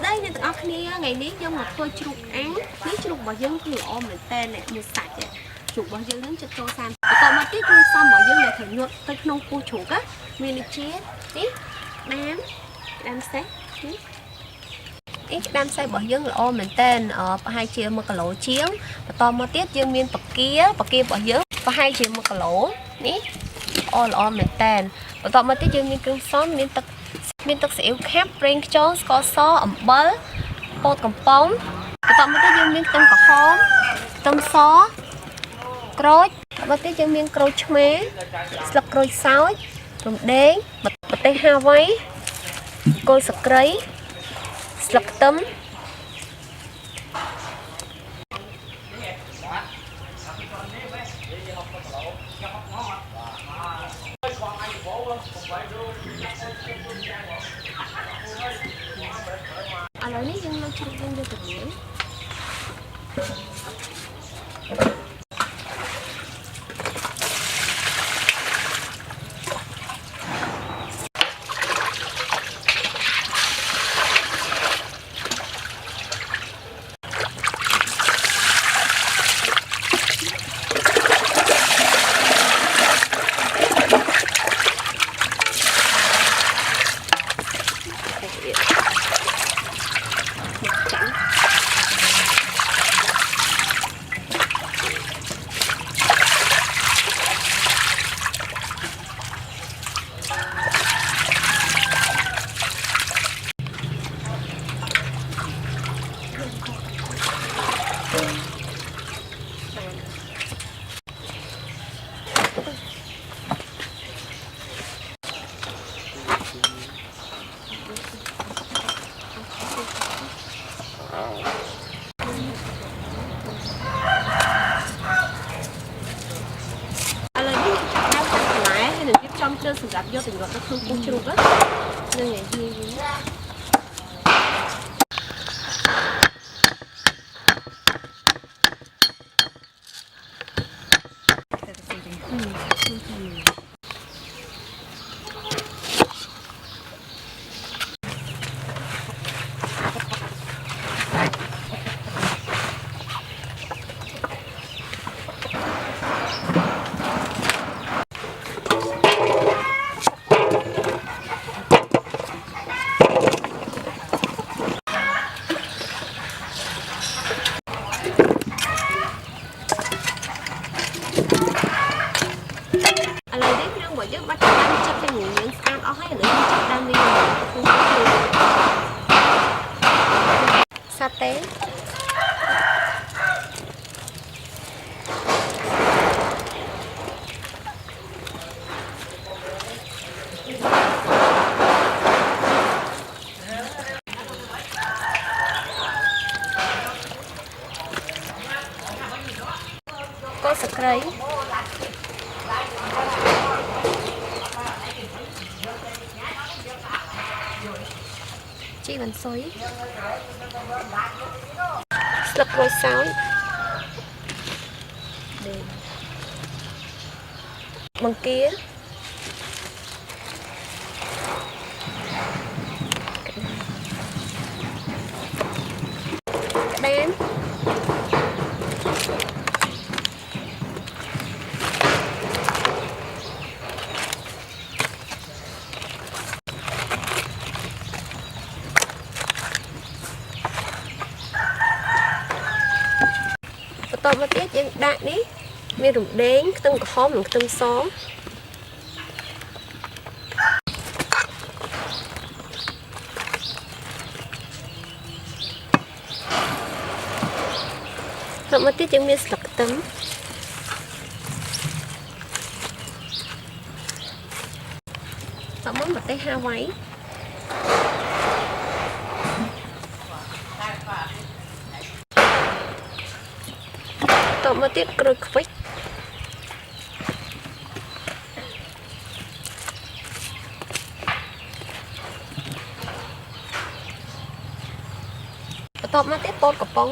ស្តីអ្នកទាំងអស់គ្នាថ្ងៃនេះយើងមកធ្វើជ្រូកអាំងនេះជ្រូករបស់យើងគឺល្អមែនតើអ្នកមួយសាច់ជ្រូករបស់យើងនឹងចិត្តចូល30បន្តមកទៀតគ្រឿងផ្សំរបស់យើងដែលត្រូវញាត់ទៅក្នុងពោះជ្រូកណាមានដូចជានេះក្តាមសេះនេះនេះក្តាមសេះរបស់យើងល្អមែនតើប្រហែលជា1គីឡូជាងបន្តមកទៀតយើងមានបកាបការបស់យើងប្រហែលជា1គីឡូនេះល្អមែនតើបន្តមកទៀតយើងមានគ្រឿងផ្សំមានទឹកមានទឹកស៊ីអ៊ីវខាប់ប្រេងខ្យងស្ករសអំបិលពោតកំប៉ុងបន្តមកទៀតយើងមានខ្ទឹមក្រហមខ្ទឹមសក្រូចបន្តមកទៀតយើងមានក្រូចឆ្មាស្លឹកក្រូចសើចរំដេងម្ទេសហាវ៉ៃគល់សក្រីស្លឹកខ្ទឹមឥឡូវនេះយើងលើកជ្រូកយើងយកទៅលាងចាន់ឥឡូវនេះចាប់ដើមកាត់បន្លែហើយនឹងរៀបចំគ្រឿងសម្រាប់យកទៅញាត់នៅក្នុងពោះជ្រូកហ្នឹងហើយយើងឥឡូវនេះគ្រឿងរបស់យើងបាត់ចាប់ចិត្តទាំងយើងស្អាតអស់ហើយឥឡូវយើងចាប់ដើមវាក្នុងជ្រូកសាតេគល់សក្រីជីវ៉ាន់ស៊ុយស្លឹកក្រូចសើចបង្គាក្តាមបន្តមកទៀតយើងដាក់នេះមានរំដេងខ្ទឹមក្រហមនិងខ្ទឹមសបន្តមកទៀតយើងមានស្លឹកខ្ទឹមតមកម្ទេសហាវ៉ៃតមកទៀតក្រូចខ្វិចបន្ទាប់មកទៀតពោតកំប៉ុង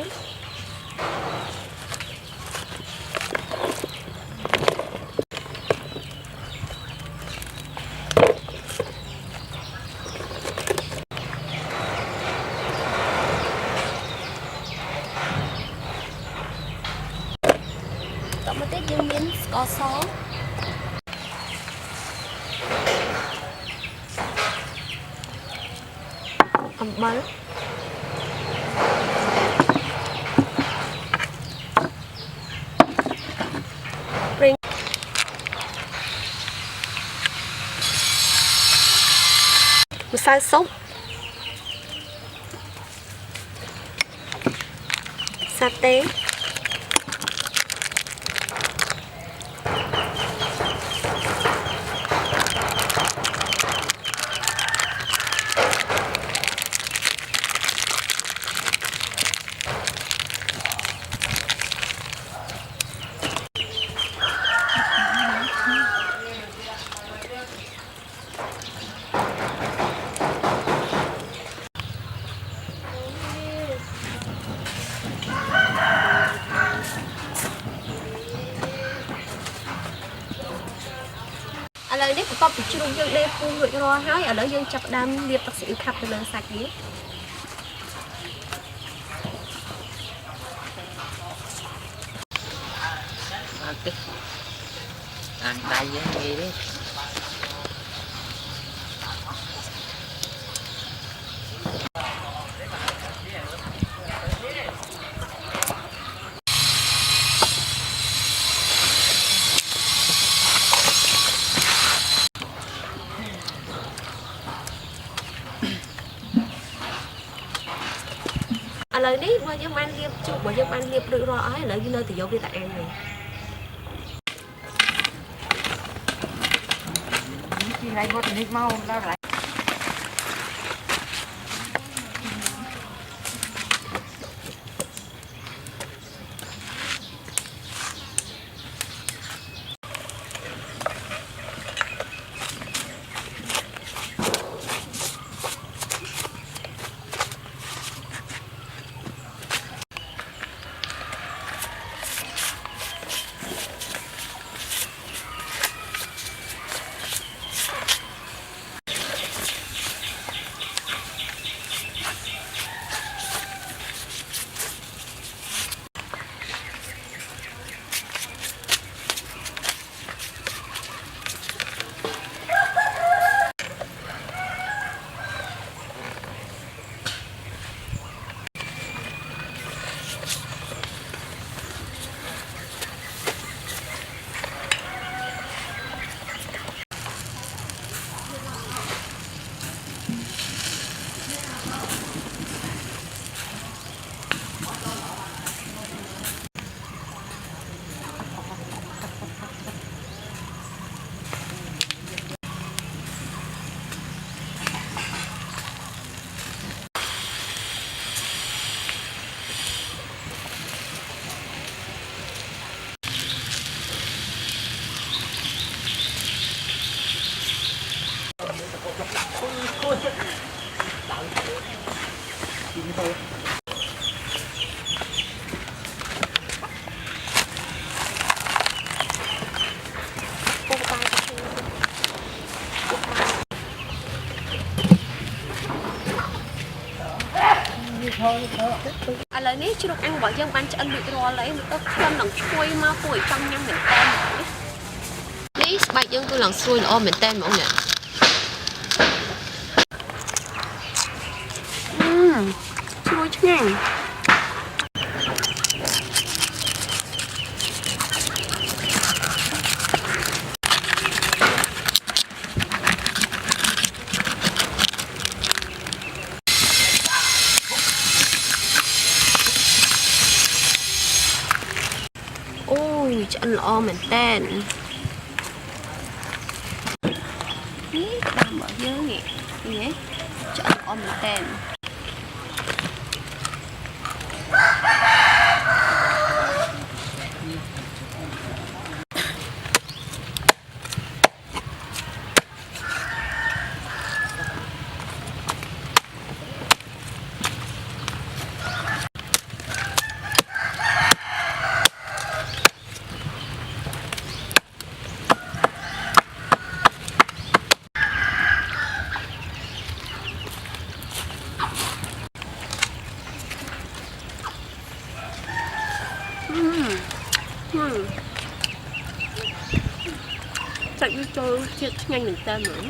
យើងមានស្ករសអំបិលប្រេងម្សៅស៊ុបសាតេឥឡូវនេះបន្ទាប់ពីជ្រូកយើងដេរពុះរួចរាល់ហើយឥឡូវយើងចាប់ផ្ដើមលាបទឹកស៊ីអ៊ីវខាប់ទៅលើសាច់វា អត់ទេអានដៃយើងងាយទេ ឥឡូវនេះបើយើងបានលាបជ្រូកបើយើងបានលាបរួចរាល់អស់ហើយឥឡូវយើងនៅតែយកវាទៅអាំងវិញ ពីថ្ងៃវត្តនេះមកដល់កន្លែង ឥឡូវនេះជ្រូកអាំងរបស់យើងបានឆ្អិនរួចរាល់ហើយមើលទៅក្លិននឹងឈ្ងុយមកគួរឲ្យចង់ញ៉ាំមែនតើនេះស្បែកយើងគឺឡើងស្រួយល្អមែនតើហ្មងនេះស្រួយឆ្ងាញ់អូយឆ្អិនល្អមែនតើនេះក្តាមរបស់យើងនេះនេះឆ្អិនល្អមែនតើ សាច់វាចូលជាតិឆ្ងាញ់មែនតើហ្មង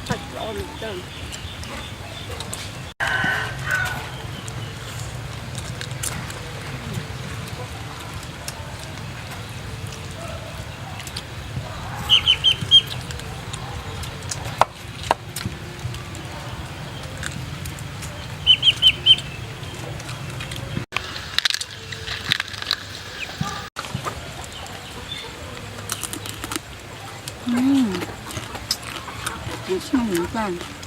សាច់ល្អមែនតើ ឆ្ងាញ់មែនតើ